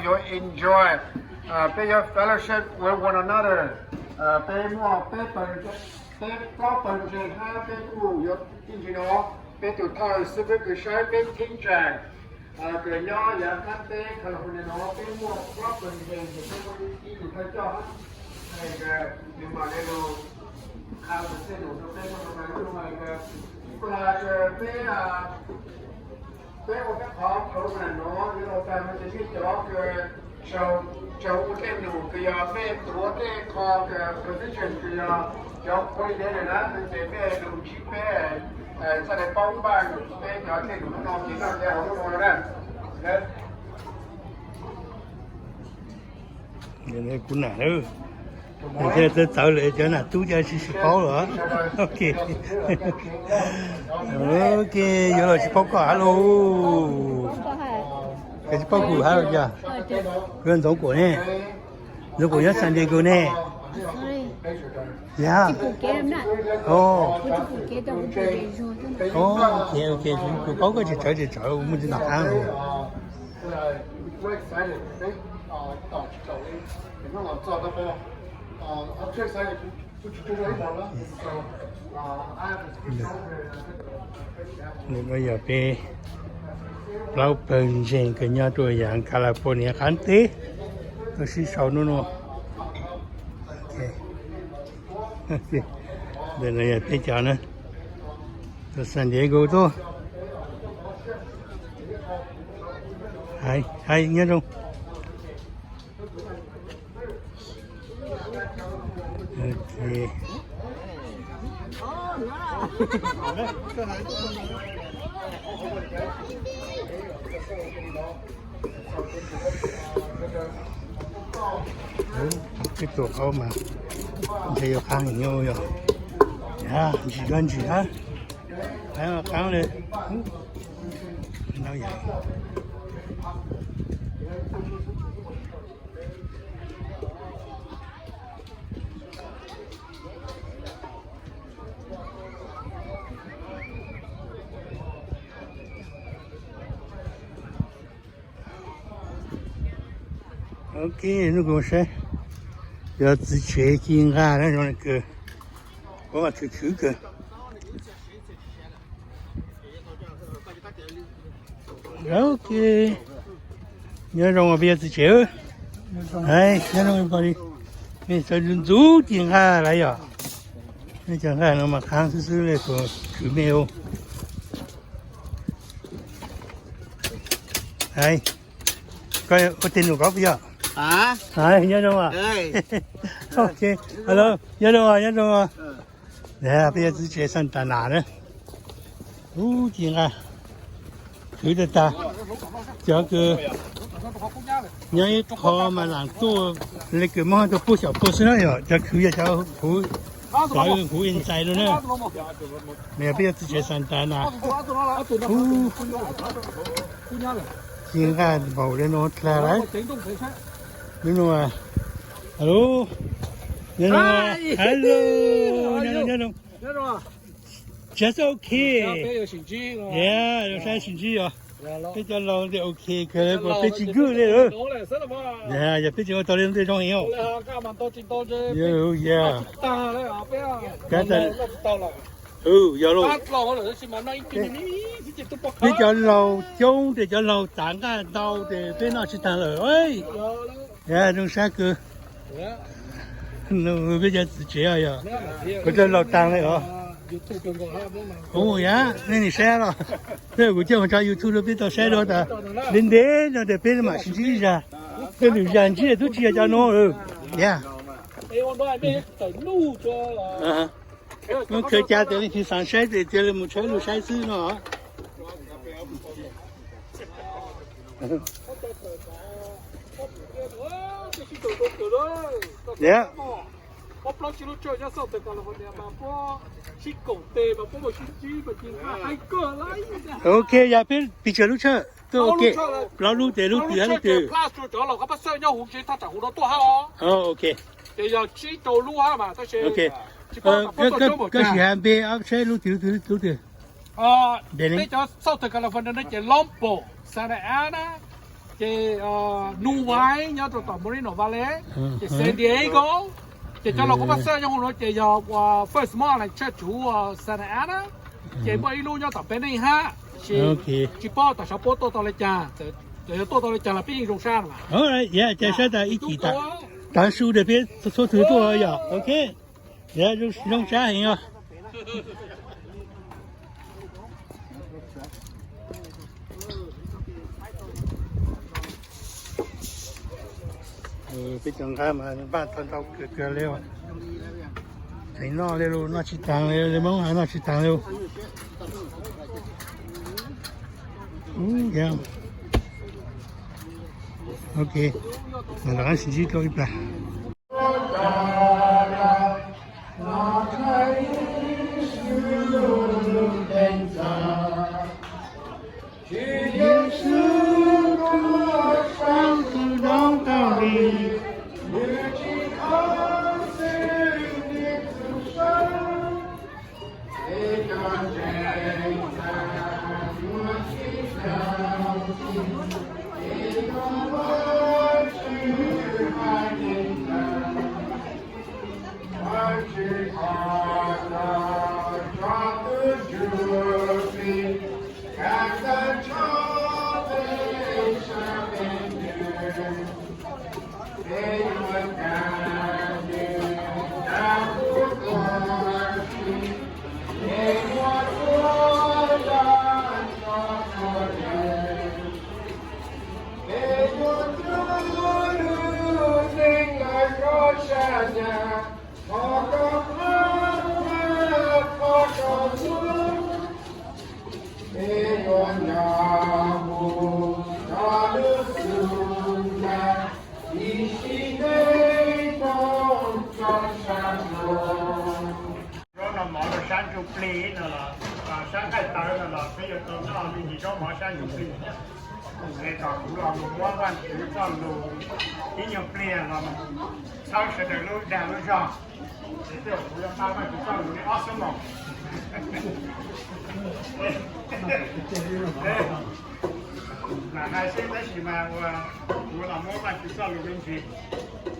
Yuav enjoy, peb yuav fellowship with one another. Peb muaj peb pawg, peb plaub pawg ntseeg hab peb kuj yuav ib ntsis no, peb tus thawj xib fwb kws saib peb cheeb tsam kws nyob yav qab teb California no, peb muaj plaub pawg ntseeg ces peb muaj ib tug thawj coj hab, nws mam li lug qha tus tej num rau peb, ib plag peb, peb ua peb qhov program no yuav los tag no ces nej cov kws tsaug ua tej num kws yog mej tuav tej qho kws position kws yog cov coordinator na, ces mej lug ntsib peb, txhaj le paub npaj peb cov tej num no ces noj ces haus lub no na. Kuv nam lawm, thiaj txawv txawv lawm cov nam tub ces tsis tsis paub lawm. Ok, ok, yuav los tsis paub koj hab lauj. Koj tsis paub kuv hab lauj yog? Kuv yog Ntxoov Kuam ne. Ntxoov Kuam nyob San Diego ne. Yog. Ok, ok, kuv paub koj tsis tsawv tsis tsawv muaj tsis noj qab. Nws yog peb plaub pawg ntseeg kws nyob rau yav California qab teb tuaj sib sau nub nua. Ntawm no yog peb cov na, tuaj San Diego tuaj. Hais nyob zoo. Peb tuaj qhov mas ntshe yuav qab heev nyuj yog, ntsis koj ntsis hab, qab le. Ok, hnub kuv saib cov txiv tsev ci nqa na zoo li kawg, kuv mas khwv khwv kawg. Ok, nyob zoo peb cov txiv tsev. Nyob zoo pog li, mej txawv ntxuv ci nqaj lawm yom. Mej cov nqaj no mas qab xwb xwb le, kuv khwv mej. Hais, koj ua tej num koj puas yog? Nyob zoo. Ok, hello, nyob zoo, nyob zoo. Peb cov txiv tsev Santa na na. Ub, ci nqaj, khwv tag tag. Cov kws nyob ib qho mas lam tuaj le kws muab tuaj pub xyaum puag xwb na yom, cov khwv yog cov huv, cov huv inside no na. Nws yog peb cov txiv tsev Santa na. Ub, ci nqaj npaum le no dlaag lawm. Nub nua, hello, nyob zoo, hello, nyob zoo, nyob zoo. Just ok. Yeah, zoo saib sib ntsib os. Peb cov laus ntawd ok kawg, peb tsis nkawj li lawm. Yog peb tsis ua tau li ntawd zoo heev os. Yog lauj. Peb cov laus coob ces cov laus txav nqaj ntau ces peb noj tsis taag lawm. Zoo sab kawg. Peb cov txiv tsev yog, kuv cov laus taag le os. Ub, yog nej nim saib los, peb kuv coj mus tso YouTube rau peb tau saib dua tas. Ntev ntev no tas peb mam sib ntsib zag, peb lwm zag ntsib tub tsis yog cov nuav. Yog, muab khaws ca tes leej twg xaav saib tes cia li mus tshawb lug saib xwb no. Ok, yog peb pes tsawg lub tshawj tuaj? Ok, plaub lub tes lub twg hab lub twg? Ok, koj sim has npe saib lub twg lub twg lub twg. Peb cov Southern California no ces Lompoc, Santa Ana, Ces New Wine nyob rau tom Moreno Valley, ces San Diego, ces cov laus kuv pab xeeb nyob hauv no ces yog First Model Church Santa Ana, ces muaj ib lub nyob tom peb neej hab, tsis paub tom sab puab tuaj tau le caag, txawm yog tuaj tau le caag los peb yeej zoo sab no. Ces sab tas ib chim tav su peb txhua tug tuaj yom. Ok, zoo sab heev os. Peb cov nqaij mas npaj tau ntau kawg kawg li. Tseem noj li lus noj tsis taag li, Moob has noj tsis taag li. Ok, mam rov qab sib ntsib dlua ib plag. Zaub no mov rau sab ntsuj plig no los, sab nqaij tawv no los peb yuav tau noj me ntsis zaub mov sab ntsuj plig. Es kom kuv los mus muab Vaajtswv txoj lus ib nyuag pliag los txhawb sawv daws lub dag lub zog. Es tej zaum kuv yuav npaj Vaajtswv txoj lus li ob xuab moos. Lam hais xwb tab sis mas ua kuv los muab Vaajtswv txoj lus me ntsis.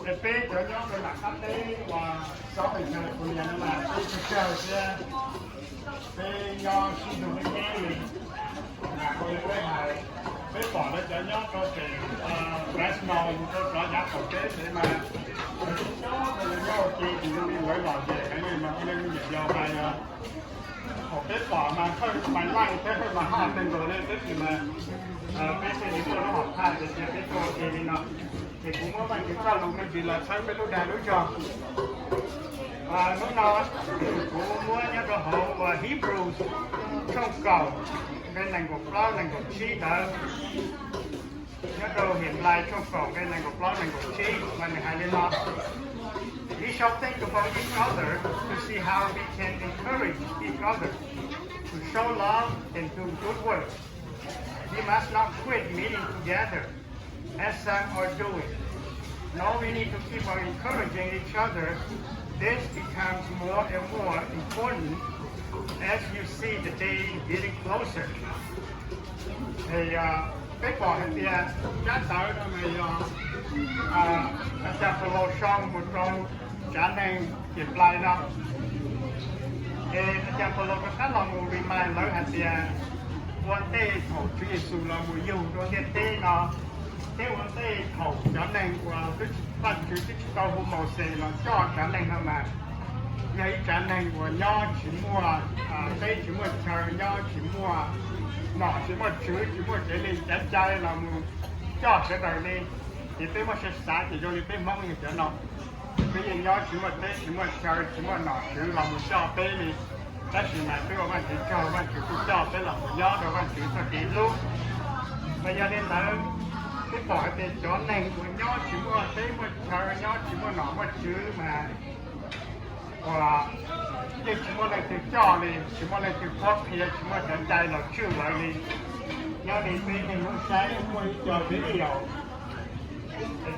Es peb cov nyob rau nram qab teb uas Southern California no mas peb tsawg tsawg thiab, peb nyob sib nrug ib teb li. Ua li peb hais, peb pom lawv cov nyob rau pem Fresno mus rau cov yav qaum teb pem mas, cov nyob ua ke ces zoo li lawv lom zem heev li mas ua li me nyuam yaus hais, thaum peb pom mas hawj mas laij thiab hawj mas haj teg nkaus li tab sis mas peb thiaj li tuaj lub hom phaj ces cia peb tuaj ua ke li no. Ces kuv muab Vaajtswv txoj lus me ntsis los txhawb peb lub dag lub zog. Hnub no kuv muab nyob rau hauv uas Hebrews tshooj kaum, nqe nees nkaum plaub nees nkaum tsib ntawd. Nyob rau Henplais tshooj kaum nqe nees nkaum plaub nees nkaum tsib mas nws hais li no: We shall think about each other to see how we can encourage each other to show love and do good work. We must not quit meeting together, as some are doing. No, we need to keep on encouraging each other. This becomes more and more important as you see the day getting closer. Peb pom hais tias tsab ntawv no mas yog a cas Paulus sau mus rau tsav neeg Henplais no. Es a cas Paulus rov qab los mus remind lawv hais tias ua ntej thaum Tswv Yexus los mus yug rau ntiaj teb no, thiab ua ntej thaum cov neeg uas Vajtswv twb tsis tau hu Mauxes los coj tsav neeg no mas, yog ib tsav neeg uas nyob tsis muaj teb tsis muaj chaw, nyob tsis muaj nom tsis muaj tswv, tsis muaj kev li kev cai los mus coj sawv daws li. Ces peb muab xav xav ces zoo li peb Hmoob yog cov no, peb yeej nyob tsis muaj teb tsis muaj chaw tsis muaj nom tswv los mus coj peb li. Tab sis mas peb ua Vajtswv tsaug, Vajtswv kuj coj peb los mus nyob rau Vajtswv txoj kev hlub. Mas yog li ntawd, peb pom hais tias cov neeg uas nyob tsis muaj teb muaj chaw, nyob tsis muaj nom muaj tswv mas uas yeej tsis muaj leej twg coj li, tsis muaj leej twg qhuab qhia, tsis muaj cov cai los tswj lawv li. Nyob li peb neeg Hmoob saib muaj ib co video,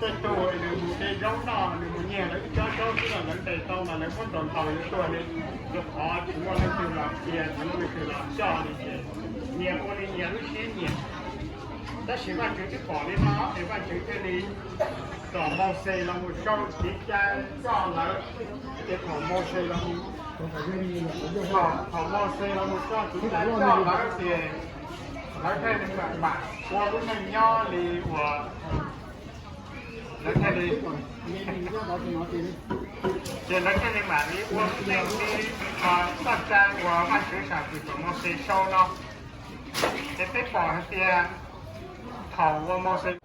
tej tug nws mus de zaub noj, nws mus nyiag lawv ib tsob zaub xwb los lawv ntes tau mas lawv muab ntaus ntaus yuav tuag li. Rau qhov tsis muaj leej twg los qhia, tsis muaj leej twg los coj li ces nyias ua li nyias lub siab nyiam. Tab sis Vajtswv twb pom li no es Vajtswv thiaj li kom Mauxes los mus sau kev cai coj lawv. Ces thaum Mauxes los, thaum Mauxes los mus sau kev cai coj lawv ces lawv thiaj li mam ua lub neej nyob li uas lawv thiaj li, ces lawv thiaj li mam li ua lub neej li txoj cai uas Vajtswv sam twm kom Mauxes sau no. Ces peb pom hais tias thaum uas Mauxes,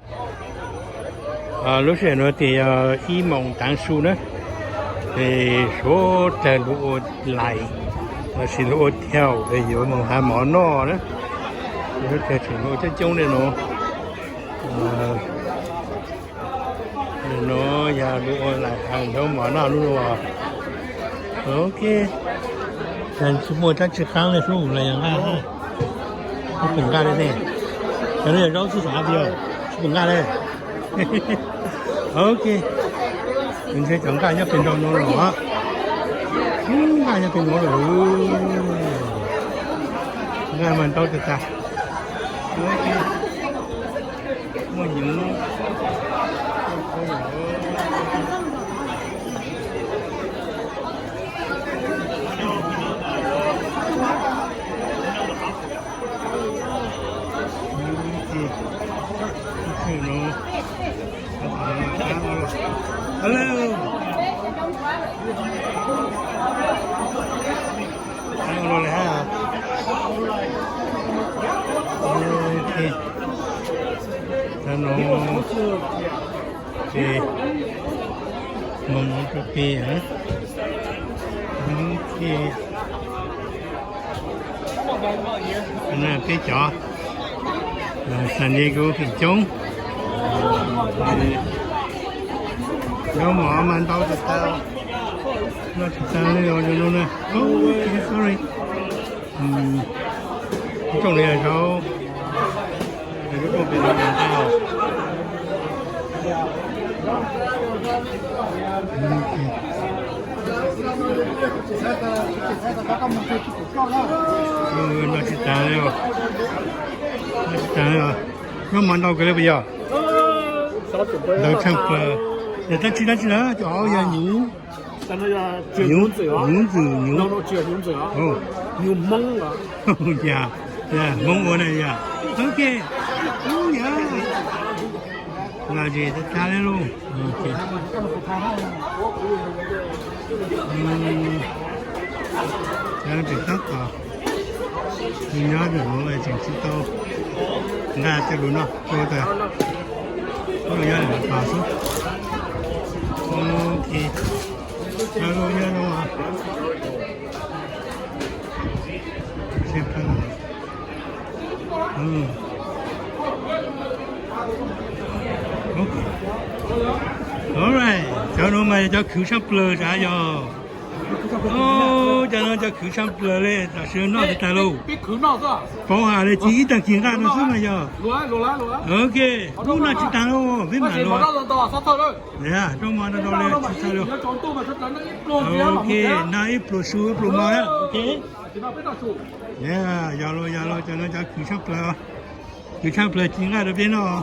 lub sij hawm no tias yog ib moos tav su na, ces suav dlawg lug ua lais lossis lug ua thiaum es yuav moog has mov noj na. Suav dlawg tseem lug ua coob coob li no. No yog lug ua lais has nrog mov noj lub no. Ok, tsis muaj dlaab tsi qaab le sub los yog nqaj, tsis pum nqaj le ne. Cov no yog zaub xwb xav tias tsis pum nqaj le. Ok, ntshe cov nqaj nyob pem nraud no los, nqaj nyob pem nraud lawm. Nqaj mas ntau tag tag. Muaj hnyuv. Hello. Hello, le ha. Ok. Tau no ces moog mus rau pem. Ok. Peb cov San Diego feem coob. Cov mov mas ntau tsis tau, noj tsis tau li os no na. Sorry. Ib tsoom no yog zaub, lub rooj pem no mas ntau. Noj tsis tas li os. Noj tsis tas li os. Noj mov ntau kawg li puas yog? Ntau tshaj plaws. Yog dab tsi dab tsi na, cov yog hnyuv, hnyuv ntxwm, hnyuv, yog Hmoob ua na yog. Ok, yog lom zem tag tag li lauj. Tseem tab tom nyob nyob tseem tsis tau nqa tej lus no ua tas, nyob tos xwb. Ok, nyob zoo. All right, cov no mas yog cov khwv tshaj plaws sav yog. Cov no cov khwv tshaj plaws li, tam sim noj tsis tag lauj. Poob has li ci ib tag kis nqaj no xwb mas yog. Ok, ub noj tsis tag lauj, peb mam los. Rau mov no li tsis tag lauj. Ok, noj ib pluas su ib pluas mov na. Ok, yog los yog los, cov no cov khwv tshaj plaws, khwv tshaj plaws ci nqaj rau peb noj.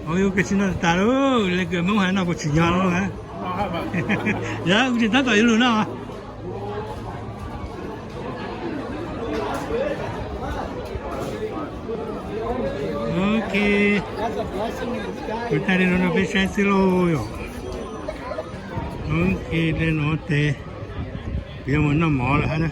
Ua yuav kws tsis noj tas lauj, le kws Hmoob has noj kuv tsis yog lauj. Yog kuv tsis tab tom yuav lug noj. Ok, kuv thaij li no rau peb saib xwb lauj yom. Ok, li no tes kuv yuav mus noj mov lawm hab na.